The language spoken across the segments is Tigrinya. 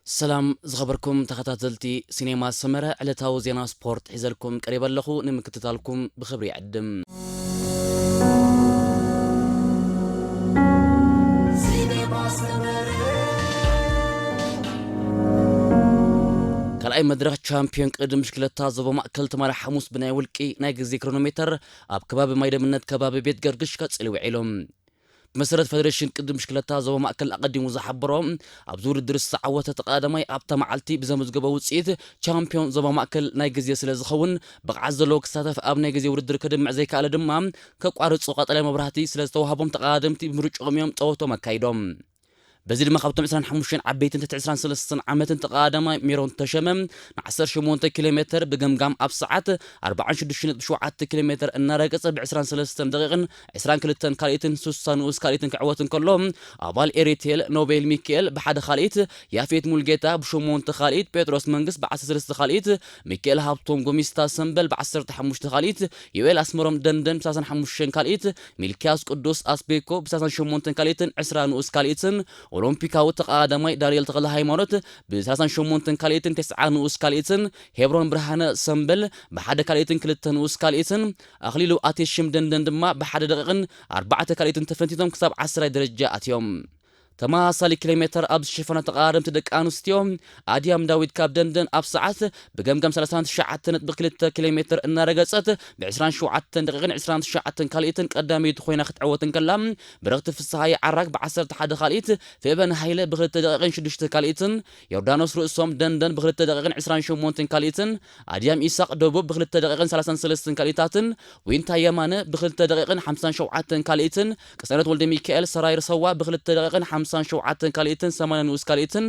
ሰላም ዝኸበርኩም ተኸታተልቲ ሲኔማ ሰመረ፣ ዕለታዊ ዜና ስፖርት ሒዘልኩም ቀሪበ ኣለኹ። ንምክትታልኩም ብኽብሪ ይዕድም። ካልኣይ መድረኽ ቻምፒዮን ቅድድም ብሽክለታ ዞባ ማእከል ትማሊ ሓሙስ ብናይ ውልቂ ናይ ግዜ ክሮኖሜተር ኣብ ከባቢ ማይ ደምነት ከባቢ ቤት ገርግሽ ቀጺሉ ውዒሉ። ብመሰረት ፌደሬሽን ቅድድም ብሽክለታ ዞባ ማእከል ኣቐዲሙ ዝሓበሮ፣ ኣብዚ ውድድር ዝተዓወተ ተቐዳዳማይ ኣብታ መዓልቲ ብዘመዝገቦ ውጽኢት ቻምፒዮን ዞባ ማእከል ናይ ግዜ ስለ ዝኸውን፣ ብቕዓት ዘለዎ ክሳተፍ ኣብ ናይ ግዜ ውድድር ከድምዕ ዘይከኣለ ድማ ከቋርጹ ቀጠልያ መብራህቲ ስለ ዝተዋህቦም ተቐዳደምቲ ብምርጭኦም እዮም ጸወቶም ኣካይዶም። በዚ ድማ ካብቶም ዕስራን ሓሙሽተን ዓበይትን ትሕቲ ዕስራን ሰለስተን ዓመትን ተቐዳዳማይ ሜሮን ተሸመ ን ዓሰርተ ሸሞንተ ኪሎ ሜተር ብገምጋም ኣብ ሰዓት ኣርባዓን ሽዱሽተን ነጥቢ ሸውዓተ ኪሎ ሜተር እናረገጸ ብ ዕስራን ሰለስተን ደቂቕን ዕስራን ክልተን ካልኢትን ስሳ ንኡስ ካልኢትን ክዕወት እንከሎ፣ ኣባል ኤሪቴል ኖቤል ሚካኤል ብሓደ ካልኢት፣ ያፌት ሙልጌታ ብሸሞንተ ካልኢት፣ ጴጥሮስ መንግስት ብዓሰርተ ሰለስተ ካልኢት፣ ሚካኤል ሃብቶም ጎሚስታ ሰምበል ብዓሰርተ ሓሙሽተ ካልኢት፣ ዮኤል ኣስመሮም ደንደን ብሰላሳን ሓሙሽተን ካልኢት፣ ሚልኪያስ ቅዱስ ኣስቤኮ ብሰላሳን ሸሞንተን ካልኢትን ዕስራ ንኡስ ካልኢትን፣ ኦሎምፒካዊ ተቐዳዳማይ ዳንኤል ተኽለ ሃይማኖት ብሰላሳን ሸሞንተን ካልኢትን ተስዓ ንኡስ ካልኢትን፣ ሄብሮን ብርሃነ ሰምበል ብሓደ ካልኢትን ክልተ ንኡስ ካልኢትን፣ ኣኽሊሉ ኣቴሽም ደንደን ድማ ብሓደ ደቂቕን ኣርባዕተ ካልኢትን ተፈንቲቶም ክሳብ ዓስራይ ደረጃ ኣትዮም። ተመሳሳሊ ኪሎ ሜተር ኣብ ዝሸፈና ተቐዳደምቲ ደቂ ኣንስትዮ፣ ኣድያም ዳዊት ካብ ደንደን ኣብ ሰዓት ብገምጋም ሰላሳን ትሽዓተን ነጥቢ ክልተ ኪሎ ሜተር እናረገጸት፣ ብ ዕስራን ሸውዓተን ደቂቕን ዕስራን ትሽዓተን ካልኢትን ቀዳመይቲ ኮይና ክትዕወት እንከላ፣ ብረኽቲ ፍስሃየ ዓራግ ብ ዓሰርተ ሓደ ካልኢት፣ ፌበን ሃይለ ብክልተ ደቂቕን ሽዱሽተ ካልኢትን፣ ዮርዳኖስ ርእሶም ደንደን ብክልተ ደቂቕን ዕስራን ሸሞንተን ካልኢትን፣ ኣድያም ኢሳቕ ደቡብ ብክልተ ደቂቕን ሰላሳን ሰለስተን ካልኢታትን፣ ዊንታ የማነ ብክልተ ደቂቕን ሓምሳን ሸውዓተን ካልኢትን፣ ቅሰነት ወልደ ሚካኤል ሰራይ ርሰዋ ብክልተ ደቂቕን ሓምሳን ሸውዓተን ካልኢትን ሰማንያ ንኡስ ካልኢትን፣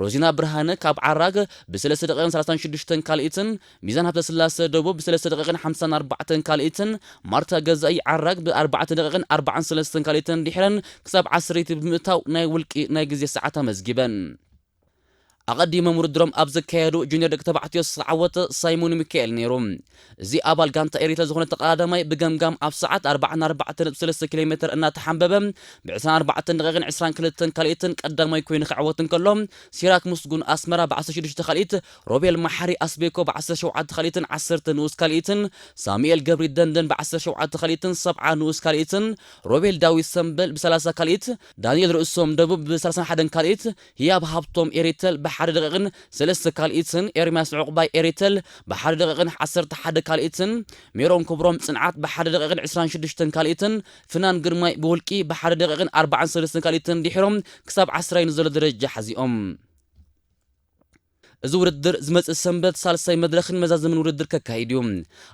ሮዚና ብርሃነ ካብ ዓራግ ብሰለስተ ደቂቕን ሰላሳን ሽዱሽተን ካልኢትን፣ ሚዛን ሃብተስላሰ ደቡብ ብሰለስተ ደቂቕን ሓምሳን ኣርባዕተን ካልኢትን፣ ማርታ ገዛኢ ዓራግ ብኣርባዕተ ደቂቕን ኣርባዓን ሰለስተን ካልኢትን ድሒረን ክሳብ ዓሰርይቲ ብምእታው ናይ ውልቂ ናይ ግዜ ሰዓት ኣመዝጊበን። ኣቐዲሞም ውድድሮም ኣብ ዘካየዱ ጁኒየር ደቂ ተባዕትዮ ዝተዓወተ ሳይሞን ሚካኤል ነይሩ። እዚ ኣባል ጋንታ ኤሪትራ ዝኾነ ተቐዳዳማይ ብገምጋም ኣብ ሰዓት ኣርባዓን ኣርባዕተን ነጥቢ ሰለስተ ኪሎ ሜተር እናተሓንበበ ብ ዕስራን ኣርባዕተን ደቂቕን ዕስራን ክልተን ካልኢትን ቀዳማይ ኮይኑ ክዕወት እንከሎ፣ ሲራክ ምስጉን ኣስመራ ብ ዓሰርተ ሽዱሽተ ካልኢት፣ ሮቤል ማሓሪ ኣስቤኮ ብ ዓሰርተ ሸውዓተ ካልኢትን ዓሰርተ ንኡስ ካልኢትን፣ ሳሙኤል ገብሪ ደንደን ብ ዓሰርተ ሸውዓተ ካልኢትን ሰብዓ ንኡስ ካልኢትን፣ ሮቤል ዳዊት ሰምበል ብ ሰላሳ ካልኢት፣ ዳንኤል ርእሶም ደቡብ ብ ሰላሳን ሓደን ካልኢት፣ ህያብ ሃብቶም ኤሪተል ብሓደ ደቂቕን ሰለስተ ካልኢትን፣ ኤርምያስ ዕቑባይ ኤሪተል ብሓደ ደቂቕን ዓሰርተ ሓደ ካልኢትን፣ ሜሮን ክብሮም ጽንዓት ብሓደ ደቂቕን ዕስራን ሽዱሽተን ካልኢትን፣ ፍናን ግርማይ ብውልቂ ብሓደ ደቂቕን ኣርባዓን ሰለስተን ካልኢትን ድሒሮም ክሳብ ዓስራይ ንዘሎ ደረጃ ሓዚኦም። እዚ ውድድር ዝመጽእ ሰንበት ሳልሳይ መድረኽን መዛዘምን ውድድር ከካይድ እዩ።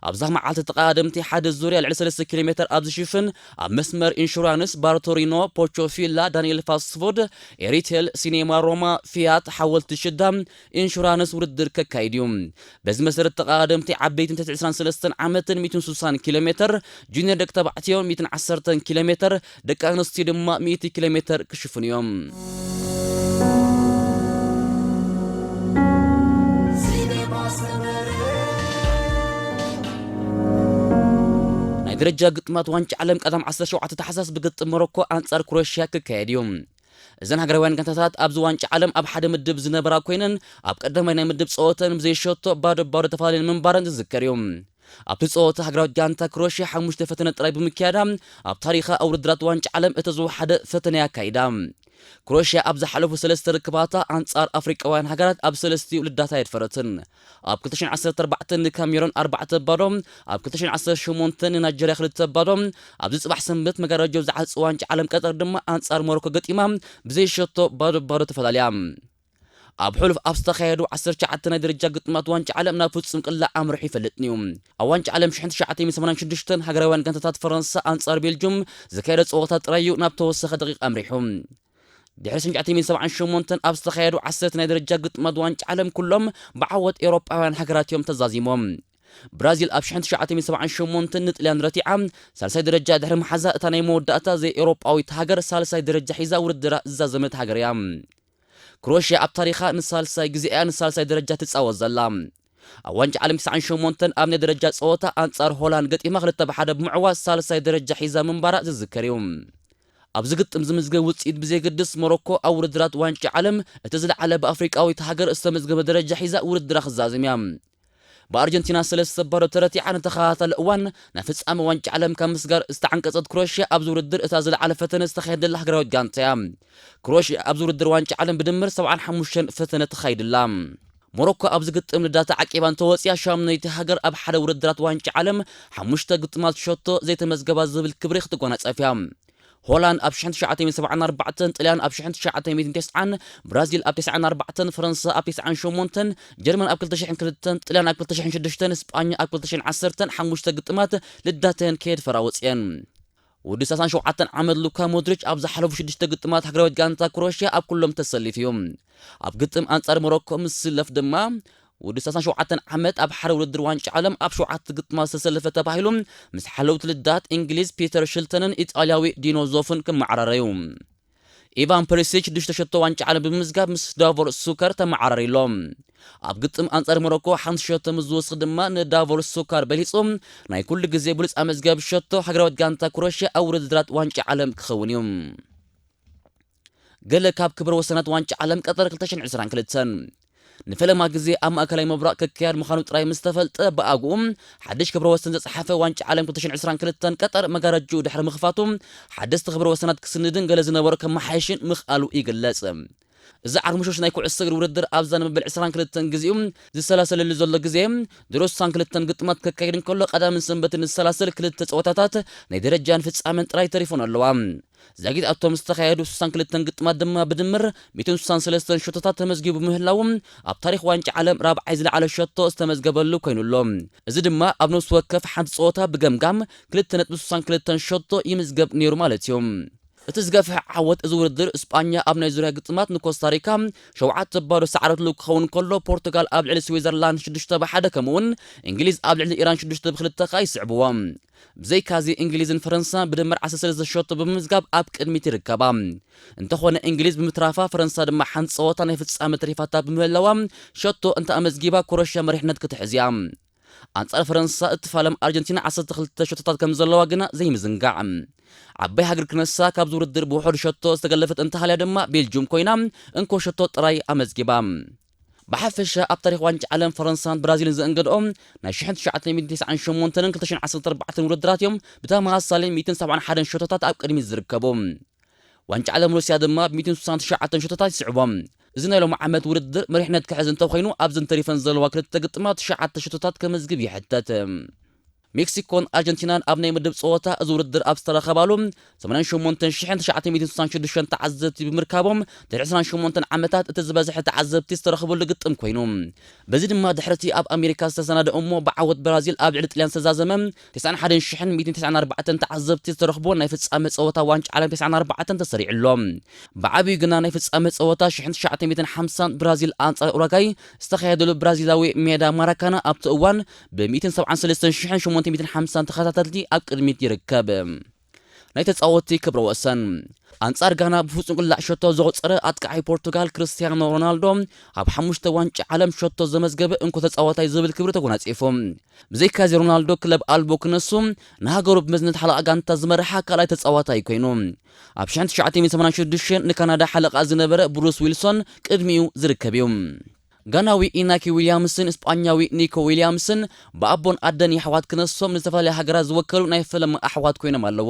ኣብዛ መዓልቲ ተቐዳደምቲ ሓደ ዙርያ ልዕሊ ሰለስተ ኪሎ ሜተር ኣብ ዝሽፍን ኣብ መስመር ኢንሹራንስ ባርቶሪኖ፣ ፖቾ ፊላ፣ ዳንኤል ፋስት ፉድ፣ ኤሪቴል፣ ሲኔማ ሮማ፣ ፊያት፣ ሓወልቲ ሽዳ ኢንሹራንስ ውድድር ከካይድ እዩ። በዚ መሰረት ተቐዳደምቲ ዓበይትን ትሕቲ ዕስራን ሰለስተን ዓመትን ሚእትን ስሳን ኪሎ ሜተር፣ ጁኒየር ደቂ ተባዕትዮ ሚእትን ዓሰርተን ኪሎ ሜተር፣ ደቂ ኣንስትዮ ድማ ሚእቲ ኪሎ ሜተር ክሽፍኑ እዮም። ናይ ደረጃ ግጥማት ዋንጫ ዓለም ቀዳም ዓሰርተ ሸውዓተ ታሕሳስ ብግጥም ሞሮኮ ኣንጻር ክሮኤሽያ ክካየድ እዩ። እዘን ሃገራውያን ጋንታታት ኣብዚ ዋንጫ ዓለም ኣብ ሓደ ምድብ ዝነበራ ኮይነን፣ ኣብ ቀዳማይ ናይ ምድብ ጸወተን ብዘይሸቶ ባዶ ባዶ ተፈላለየን ምንባረን ዝዝከር እዩ። ኣብቲ ጸወታ ሃገራዊት ጋንታ ክሮኤሽያ ሓሙሽተ ፈተነ ጥራይ ብምክያዳ፣ ኣብ ታሪኻ ኣብ ውድድራት ዋንጫ ዓለም እቲ ዝወሓደ ፈተነ እያ ኣካይዳ። ክሮኤሽያ ኣብ ዝሓለፉ ሰለስተ ርክባታ ኣንጻር ኣፍሪቃውያን ሃገራት ኣብ ሰለስቲኡ ልዳታ ኣየድፈረትን። ኣብ ክልተ ሽሕን ዓሰርተ ኣርባዕተን ንካሜሮን ኣርባዕተ ባዶ፣ ኣብ ክልተ ሽሕን ዓሰርተ ሸሞንተን ንናይጀርያ ክልተ ባዶ፣ ኣብዚ ጽባሕ ሰንበት መጋረጃ ዝዓጽ ዋንጫ ዓለም ቀጠር ድማ ኣንጻር ሞሮኮ ገጢማ ብዘይሸቶ ባዶ ባዶ ተፈላልያ። ኣብ ሕሉፍ ኣብ ዝተኻየዱ ዓሰርተ ትሽዓተ ናይ ደረጃ ግጥማት ዋንጫ ዓለም ናብ ፍጹም ቅላዕ ኣምሪሑ ይፈልጥን እዩ። ኣብ ዋንጫ ዓለም ሽሕን ትሽዓተ ሚእትን ሰማንያን ሽዱሽተን ሃገራውያን ጋንታታት ፈረንሳ ኣንጻር ቤልጁም ዝካየደ ጸወታ ጥራይ እዩ ናብ ተወሰኸ ደቂቕ ኣምሪሑ። ድሕሪ ሽሕን ትሽዓተ ሚእትን ሰብዓን ሸሞንተን ኣብ ዝተኻየዱ ዓሰርተ ናይ ደረጃ ግጥማት ዋንጫ ዓለም ኩሎም ብዓወት ኤውሮጳውያን ሃገራት እዮም ተዛዚሞም። ብራዚል ኣብ ሽሕን ትሽዓተ ሚእትን ሰብዓን ሸሞንተን ንጥልያን ረቲዓ ሳልሳይ ደረጃ ድሕሪ ምሓዛ፣ እታ ናይ መወዳእታ ዘይኤውሮጳዊት ሃገር ሳልሳይ ደረጃ ሒዛ ውድድራ ዝዛዘመት ሃገር እያ። ክሮኤሽያ ኣብ ታሪኻ ንሳልሳይ ግዜ እያ ንሳልሳይ ደረጃ ትጻወት ዘላ። ኣብ ዋንጫ ዓለም ትስዓን ሸሞንተን ኣብ ናይ ደረጃ ጸወታ ኣንጻር ሆላንድ ገጢማ ክልተ ብሓደ ብምዕዋት ሳልሳይ ደረጃ ሒዛ ምንባራ ዝዝከር እዩ። ኣብዚ ግጥም ዝምዝገብ ውፅኢት ብዘየገድስ፣ ሞሮኮ ኣብ ውድድራት ዋንጫ ዓለም እቲ ዝለዓለ ብኣፍሪቃዊት ሃገር ዝተመዝገበ ደረጃ ሒዛ ውድድራ ክዛዝም እያ። ብኣርጀንቲና ሰለስተ ባዶ ተረቲዓ ንተኸታታሊ እዋን ናብ ፍጻመ ዋንጫ ዓለም ካብ ምስጋር ዝተዓንቀጸት ክሮኤሽያ፣ ኣብዚ ውድድር እታ ዝለዓለ ፈተነ ዝተኻየደላ ሃገራዊት ጋንታ እያ። ክሮኤሽያ ኣብዚ ውድድር ዋንጫ ዓለም ብድምር ሰብዓን ሓሙሽተን ፈተነ ተኻይድላ። ሞሮኮ ኣብዚ ግጥም ልዳታ ዓቂባ እንተወፂኣ፣ ሻምነይቲ ሃገር ኣብ ሓደ ውድድራት ዋንጫ ዓለም ሓሙሽተ ግጥማት ሸቶ ዘይተመዝገባ ዝብል ክብሪ ክትጎናጸፍ እያ። ሆላንድ ኣብ ሽሕን ትሽዓተ ሚእትን ሰብዓን ኣርባዕተን፣ ጥልያን ኣብ ሽሕን ትሽዓተ ሚእትን ተስዓን፣ ብራዚል ኣብ ተስዓን ኣርባዕተን፣ ፈረንሳ ኣብ ተስዓን ሸሞንተን፣ ጀርመን ኣብ ክልተ ሽሕን ክልተን፣ ጥልያን ኣብ ክልተ ሽሕን ሽዱሽተን፣ ስጳኛ ኣብ ክልተ ሽሕን ዓሰርተን ሓሙሽተ ግጥማት ልዳተን ከየድፈራ ወፅየን። ወዲ ሰላሳን ሸውዓተን ዓመት ሉካ ሞድሪች ኣብ ዝሓለፉ ሽዱሽተ ግጥማት ሃገራዊት ጋንታ ክሮኤሽያ ኣብ ኩሎም ተሰሊፉ እዩ። ኣብ ግጥም ኣንጻር ሞሮኮ ምስለፍ ድማ፣ ወዲ ሰላሳን ሸውዓተን ዓመት ኣብ ሓደ ውድድር ዋንጫ ዓለም ኣብ ሸውዓተ ግጥማት ዝተሰለፈ ተባሂሉ ምስ ሓለውቲ ልዳት እንግሊዝ ፒተር ሽልተንን ኢጣልያዊ ዲኖ ዞፍን ክመዓራረዩ። ኢቫን ፐሪሲች ሽዱሽተ ሸቶ ዋንጫ ዓለም ብምምዝጋብ ምስ ዳቮር ሱከር ተመዓራሪ ኣሎ። ኣብ ግጥም ኣንጻር ሞሮኮ ሓንቲ ሸቶ ምስ ዝወስኽ ድማ ንዳቮር ሱካር በሊጹ ናይ ኩሉ ግዜ ብሉጽ ኣመዝጋቢ ሸቶ ሃገራዊት ጋንታ ክሮኤሽያ ኣብ ውድድራት ዋንጫ ዓለም ክኸውን እዩ። ገለ ካብ ክብረ ወሰናት ዋንጫ ዓለም ቀጠር ክልተ ሽሕን ዕስራን ክልተን ንፈለማ ግዜ ኣብ ማእከላይ ምብራቕ ክካየድ ምዃኑ ጥራይ ምስ ተፈልጠ፣ ብኣግኡ ሓድሽ ክብረ ወሰን ዘጽሓፈ ዋንጫ ዓለም ክልተ ሽሕን ዕስራን ክልተን ቀጠር መጋረጅኡ ድሕሪ ምኽፋቱ፣ ሓደስቲ ክብረ ወሰናት ክስንድን ገለ ዝነበሮ ከመሓየሽን ምኽኣሉ ይግለጽ። እዚ ዓርሙሾሽ ናይ ኩዕሶ እግሪ ውድድር ኣብዛ ንመበል ዕስራን ክልተን ግዜኡ ዝሰላሰለሉ ዘሎ ግዜ፣ ድሮ ስሳን ክልተን ግጥማት ከካይድ እንከሎ፣ ቀዳምን ሰንበትን ዝሰላሰል ክልተ ጸወታታት ናይ ደረጃን ፍጻመን ጥራይ ተሪፎን ኣለዋ። ዛጊት ኣብቶም ዝተኻየዱ ስሳን ክልተን ግጥማት ድማ ብድምር ሚእትን ስሳን ሰለስተን ሸቶታት ተመዝጊቡ ምህላዉ፣ ኣብ ታሪኽ ዋንጫ ዓለም ራብዓይ ዝለዓለ ሸቶ ዝተመዝገበሉ ኮይኑ ኣሎ። እዚ ድማ ኣብ ነፍሲ ወከፍ ሓንቲ ጸወታ ብገምጋም ክልተ ነጥቢ ስሳን ክልተን ሸቶ ይምዝገብ ነይሩ ማለት እዩ። እቲ ዝገፍሐ ዓወት እዚ ውድድር፣ ስጳኛ ኣብ ናይ ዙርያ ግጥማት ንኮስታሪካ ሸውዓተ ባዶ ሰዓረትሉ ክኸውን ከሎ፣ ፖርቱጋል ኣብ ልዕሊ ስዊዘርላንድ ሽዱሽተ ብሓደ፣ ከምኡውን እንግሊዝ ኣብ ልዕሊ ኢራን ሽዱሽተ ብክልተ ከኣ ይስዕብዎ። ብዘይካዚ፣ እንግሊዝን ፈረንሳ ብድምር ዓሰርተ ሰለስተ ሸቶ ብምምዝጋብ ኣብ ቅድሚት ይርከባ። እንተኾነ፣ እንግሊዝ ብምትራፋ፣ ፈረንሳ ድማ ሓንቲ ጸወታ ናይ ፍጻመ ተሪፋታ ብምህላዋ፣ ሸቶ እንተ ኣመዝጊባ፣ ክሮኤሽያ መሪሕነት ክትሕዝ እያ። ኣንጻር ፈረንሳ እትፋለም ኣርጀንቲና ዓሰርተ ክልተ ሸቶታት ከም ዘለዋ ግና ዘይምዝንጋዕ። ዓባይ ሃገር ክነሳ ካብዚ ውድድር ብውሑድ ሸቶ ዝተገለፈት እንተሃልያ ድማ ቤልጅም ኮይና፣ እንኮ ሸቶ ጥራይ ኣመዝጊባ። ብሓፈሻ ኣብ ታሪኽ ዋንጫ ዓለም ፈረንሳን ብራዚልን ዘእንገድኦም ናይ ሽሕን ትሽዓተ ሚእትን ተስዓን ሸሞንተንን ክልተ ሽሕን ዓሰርተ ኣርባዕተን ውድድራት እዮም ብተመሳሳሊ ሚእትን ሰብዓን ሓደን ሸቶታት ኣብ ቅድሚት ዝርከቡ። ዋንጫ ዓለም ሩስያ ድማ ብ ሚእትን ስሳን ትሽዓተን ሸቶታት ይስዕቦም። እዚ ናይ ሎሚ ዓመት ውድድር መሪሕነት ክሕዝ እንተኾይኑ፣ ኣብዘን ተሪፈን ዘለዋ ክልተ ግጥማት ትሽዓተ ሸቶታት ከመዝግብ ይሕተት። ሜክሲኮን ኣርጀንቲናን ኣብ ናይ ምድብ ጸወታ እዚ ውድድር ኣብ ዝተረኸባሉ ሰማንያን ሸሞንተን ሽሕን ትሽዓተ ሚእትን ስሳን ሽዱሽተን ተዓዘብቲ ብምርካቦም፣ ድሕሪ ዕስራን ሸሞንተን ዓመታት እቲ ዝበዝሐ ተዓዘብቲ ዝተረኽበሉ ግጥም ኮይኑ፣ በዚ ድማ ድሕርቲ ኣብ ኣሜሪካ ዝተሰናደኦ እሞ ብዓወት ብራዚል ኣብ ልዕሊ ጥልያን ዝተዛዘመ፣ ተስዓን ሓደን ሽሕን ሚእትን ተስዓን ኣርባዕተን ተዓዘብቲ ዝተረኽቦ ናይ ፍጻመ ጸወታ ዋንጫ ዓለም ተስዓን ኣርባዕተን ተሰሪዑ ኣሎ። ብዓብዩ ግና ናይ ፍጻመ ጸወታ ሽሕን ትሽዓተ ሚእትን ሓምሳን ብራዚል ኣንጻር ኡራጋይ ዝተኻየደሉ ብራዚላዊ ሜዳ ማራካና ኣብቲ እዋን ብ ሚእትን ሰብዓን ሰለስተን ሽሕን ሸሞንተ ሚእትን ሓምሳን ተኸታተልቲ ኣብ ቅድሚት ይርከብ። ናይ ተጻወትቲ ክብረ ወሰን። ኣንጻር ጋና ብፍጹም ቅላዕ ሸቶ ዘቑጸረ ኣጥቃዓይ ፖርቱጋል ክርስቲያኖ ሮናልዶ፣ ኣብ ሓሙሽተ ዋንጫ ዓለም ሸቶ ዘመዝገበ እንኮ ተጻዋታይ ዝብል ክብሪ ተጎናጺፉ። ብዘይካዚ፣ ሮናልዶ ክለብ ኣልቦ ክነሱ፣ ንሃገሩ ብመዝነት ሓለቓ ጋንታ ዝመርሓ ካልኣይ ተጻዋታይ ኮይኑ፣ ኣብ ሽሕን ትሽዓተ ሚእትን ሰማንያን ሽዱሽተን ንካናዳ ሓለቓ ዝነበረ ብሩስ ዊልሶን ቅድሚኡ ዝርከብ እዩ። ጋናዊ ኢናኪ ዊልያምስን ስጳኛዊ ኒኮ ዊልያምስን ብኣቦን ኣደን የሕዋት ክነሶም፣ ንዝተፈላለያ ሃገራት ዝወከሉ ናይ ፈለማ ኣሕዋት ኮይኖም ኣለዉ።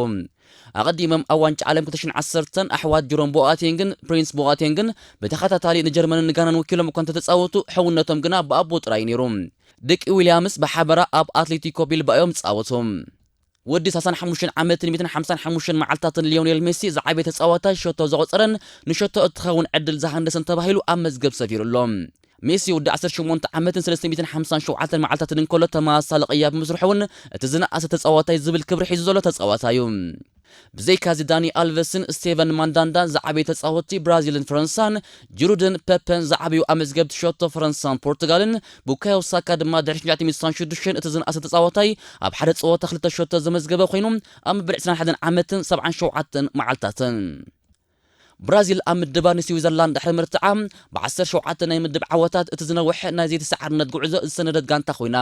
ኣቐዲሞም ኣብ ዋንጫ ዓለም ክልተ ሽሕን ዓሰርተን ኣሕዋት ጀሮም ቦኣቴንግን ፕሪንስ ቦኣቴንግን ብተኸታታሊ ንጀርመንን ንጋናን ወኪሎም እኳ እንተተጻወቱ፣ ሕውነቶም ግና ብኣቦ ጥራይ ነይሩ። ደቂ ዊልያምስ ብሓበራ ኣብ ኣትሌቲኮ ቢልባኦ እዮም ዝጻወቱ። ወዲ ሰላሳን ሓሙሽተን ዓመትን ሚእትን ሓምሳን ሓሙሽተን መዓልታትን ሊዮኔል ሜሲ ዝዓበየ ተጻዋታይ ሸቶ ዘቑጸረን ንሸቶ እትኸውን ዕድል ዝሃንደሰን ተባሂሉ ኣብ መዝገብ ሰፊሩ ኣሎ። ሜሲ ወዲ ዓሰርተ ሸሞንተ ዓመትን ሰለስተ ሚእትን ሓምሳን ሸውዓተን መዓልታትን እንከሎ፣ ተመሳሳሊ ቅያ ብምስርሑ እውን እቲ ዝነኣሰ ተጻዋታይ ዝብል ክብሪ ሒዙ ዘሎ ተጻዋታይ እዩ። ብዘይካዚ፣ ዳኒ ኣልቨስን ስቴቨን ማንዳንዳን ዝዓበዩ ተጻወትቲ ብራዚልን ፈረንሳን፣ ጅሩድን ፐፐን ዝዓበዩ ኣመዝገብቲ ሸቶ ፈረንሳን ፖርቱጋልን፣ ቡካዮ ሳካ ድማ ድሕሪ ሽዱሽተ ሚእትን ስሳን ሽዱሽተን እቲ ዝነኣሰ ተጻዋታይ ኣብ ሓደ ጸወታ ክልተ ሸቶ ዘመዝገበ ኮይኑ፣ ኣብ መበል ዕስራን ሓደን ዓመትን ሰብዓን ሸውዓተን መዓልታትን። ብራዚል ኣብ ምድባ ንስዊዘርላንድ ድሕሪ ምርትዓ፣ ብ17 ናይ ምድብ ዓወታት እቲ ዝነውሐ ናይ ዘይተሰዓርነት ጉዕዞ ዝሰነደት ጋንታ ኮይና።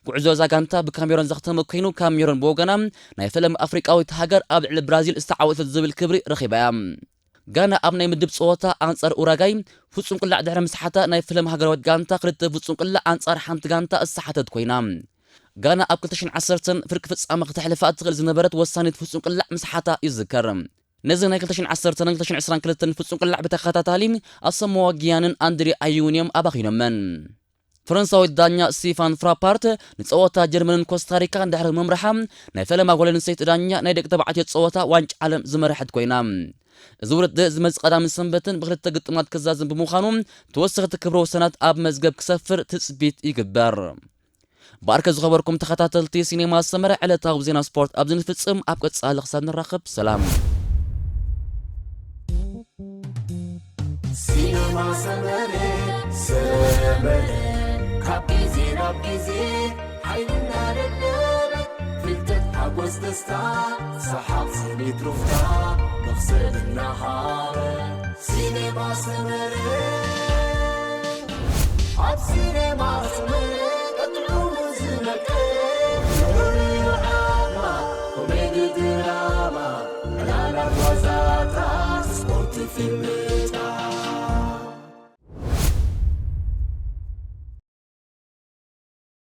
ጉዕዞ እዛ ጋንታ ብካሜሮን ዘኽተመ ኮይኑ፣ ካሜሮን ብወገና ናይ ፈለማ ኣፍሪቃዊት ሃገር ኣብ ልዕሊ ብራዚል ዝተዓወተት ዝብል ክብሪ ረኺባ እያ። ጋና ኣብ ናይ ምድብ ጸወታ ኣንጻር ኡራጋይ ፍጹም ቅላዕ ድሕሪ ምስሓታ፣ ናይ ፈለማ ሃገራዊት ጋንታ ክልተ ፍጹም ቅላዕ ኣንጻር ሓንቲ ጋንታ ዝሰሓተት ኮይና። ጋና ኣብ 2010 ፍርቂ ፍጻመ ክተሕልፋ እትኽእል ዝነበረት ወሳኒት ፍጹም ቅላዕ ምስሓታ ይዝከር። ነዚ ናይ 2010 2022 ፍጹም ቅላዕ ብተኸታታሊ ኣሰሞዋ ጊያንን ኣንድሪ ኣዩን እዮም ኣባኺኖመን። ፈረንሳዊት ዳኛ ስቲፋን ፍራፓርት ንጸወታ ጀርመንን ኮስታሪካን ድሕሪ ምምርሓ፣ ናይ ፈለማ ጓል ኣንስተይቲ ዳኛ ናይ ደቂ ተባዕትዮ ጸወታ ዋንጫ ዓለም ዝመርሐት ኮይና። እዚ ውድድር ዝመጽእ ቀዳምን ሰንበትን ብክልተ ግጥማት ክዛዘም ብምዃኑ፣ ተወሰኽቲ ክብረ ወሰናት ኣብ መዝገብ ክሰፍር ትጽቢት ይግበር። ብኣርከ ዝኸበርኩም ተኸታተልቲ ሲኔማ ሰመረ፣ ዕለታዊ ዜና ስፖርት ኣብዚ ንፍጽም። ኣብ ቀጻሊ ክሳብ ንራኸብ፣ ሰላም። ሲነማ ሰመረ፣ ሰመረ፣ ካብ ግዜ ናብ ግዜ ሓይልና ደለበ፣ ፍልጠት፣ ሓጎስ፣ ደስታ፣ ሰሓቕ፣ ስኒት፣ ሩፍታ፣ መኽሰብ እናሃበ። ሲነማ ሰመረ፣ ኣብ ሲነማ ሰመረ፣ ጥዑሙ ዝመቀ፣ ንዑ ዓማ፣ ኮሜዲ፣ ድራማ፣ ዕላላት፣ ዋዛታት፣ ስፖርት፣ ፊልም፣